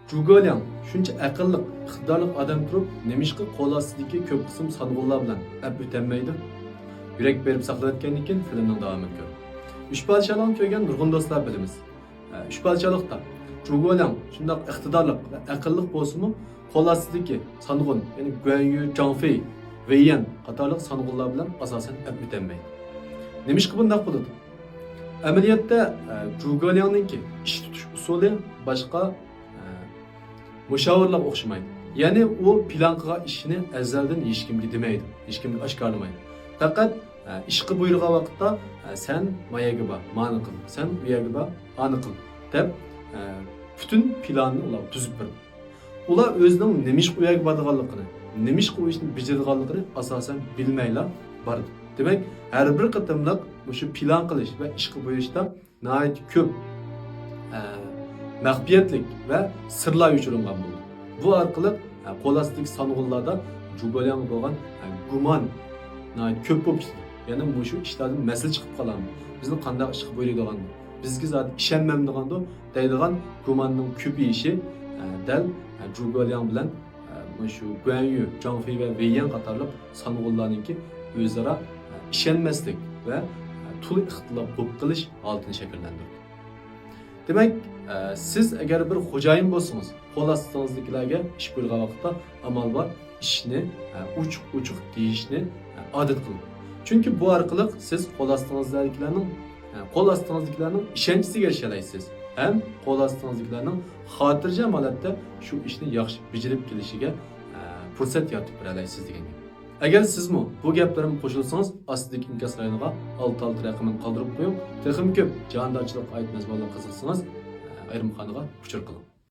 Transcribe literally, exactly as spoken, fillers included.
جۇگولياڭ شۇنچە ئەقىللىق، ئىقتىدارلىق ئادەم تۇرۇپ، نېمىشقا قول ئاستىدىكى كۆپ قىسىم سانغۇنلار بىلەن ئەپ ئۆتەلمەيدۇ؟ يۈرەك بېرىپ ساقلىۋەتكەندىن كېيىن فىلىمنىڭ داۋامىنى كۆر. ئۈچ پادىشاھلىقنى كۆرگەن نۇرغۇن دوستلار بىلىمىز. ئۈچ پادىشاھلىقتا جۇگولياڭ شۇنداق ئىقتىدارلىق ۋە ئەقىللىق بولسىمۇ، قول ئاستىدىكى سانغۇن، يەنى گۇەنيۈ، جاڭفېي، ۋېييەن قاتارلىق سانغۇنلار بىلەن ئاساسەن ئەپ ئۆتەلمەيدۇ. نېمىشقا بۇنداق بولىدۇ؟ ئەمەلىيەتتە، ئە، جۇگولياڭنىڭكى ئىش تۇتۇش ئۇسۇلى باشقا، ئە، مۇشاۋىرلارغا ئوخشىمايدۇ. يەنى ئۇ پىلان قىلغان ئىشىنى ئەزەلدىن ھېچكىمگە دېمەيدۇ، ھېچكىمگە ئاشكارىلىمايدۇ. پەقەت، ئە، ئىشقا بۇيرۇغان ۋاقىتتا، ئە، «سەن ما يەرگە بار، مانى قىل، سەن ئۇ يەرگە بار، ئانى قىل» دەپ، ئە، پۈتۈن پىلاننى ئۇلارغا تۈزۈپ بېرىدۇ. ئۇلار ئۆزىنىڭ نېمىشقا ئۇ يەرگە بارىدىغانلىقىنى، نېمىشقا ئۇ ئىشنى بېجىرىدىغانلىقىنى ئاساسەن بىلمەيلا بارىدۇ. دېمەك، ھەر بىر قېتىملىق مۇشۇ پىلان قىلىش ۋە ئىشقا بۇيرۇشتا ناھايىتى كۆپ، ئە، مەخپىيەتلىك ۋە سىرلار يوشۇرۇنغان بولىدۇ. بۇ ئارقىلىق، ئە، قول ئاستىدىكى سانغۇنلاردا جۇگولياڭغا بولغان، ئە، گۇمان ناھايىتى كۆپ بولۇپ كېتىدۇ. يەنە مۇشۇ ئىشلاردىن مەسىلە چىقىپ قالامدۇ؟ بىزنى قانداق ئىشقا بۇيرۇيدىغاندۇ؟ بىزگە زادى ئىشەنمەمدىغاندۇ؟ دەيدىغان گۇماننىڭ كۆپىيىشى، ئە، دەل، ئە، جۇگولياڭ بىلەن، ئە، مۇشۇ گۇەنيۈ، جاڭفېي ۋە ۋېييەن قاتارلىق سانغۇنلارنىڭكى ئۆزئارا، ئە، ئىشەنمەسلىك ۋە، ئە، تولا ئىختىلاپ بولۇپ قېلىش ھالىتىنى شەكىللەندۈردى. دېمەك، ئە، سىز ئەگەر بىر خوجايىن بولسىڭىز، قول ئاستىڭىزدىكىلەرگە ئىش بۇيرۇغان ۋاقىتتا ئامال بار ئىشنى، ئە، ئوچۇق-ئوچۇق دېيىشنى، ئە، ئادەت قىلىڭ. چۈنكى بۇ ئارقىلىق سىز قول ئاستىڭىزدىكىلەرنىڭ، ئە، قول ئاستىڭىزدىكىلەرنىڭ ئىشەنچىسىگە ئېرىشەلەيسىز ھەم قول ئاستىڭىزدىكىلەرنىڭ خاتىرجەم ھالەتتە شۇ ئىشنى ياخشى بېجىرىپ كېلىشىگە، ئە، پۇرسەت يارىتىپ بېرەلەيسىز دېگەن گەپ. ئەگەر سىزمۇ بۇ گەپلىرىمگە قوشۇلسىڭىز، ئاستىدىكى ئىنكاس رايونىغا ئالتە ئالتە رەقىمىنى قالدۇرۇپ قويۇڭ. تېخىمۇ كۆپ جاھاندارچىلىققا ئائىت مەزمۇنلارغا قىزىقسىڭىز، ئايرىم خانىغا ئۇچۇر قىلىڭ.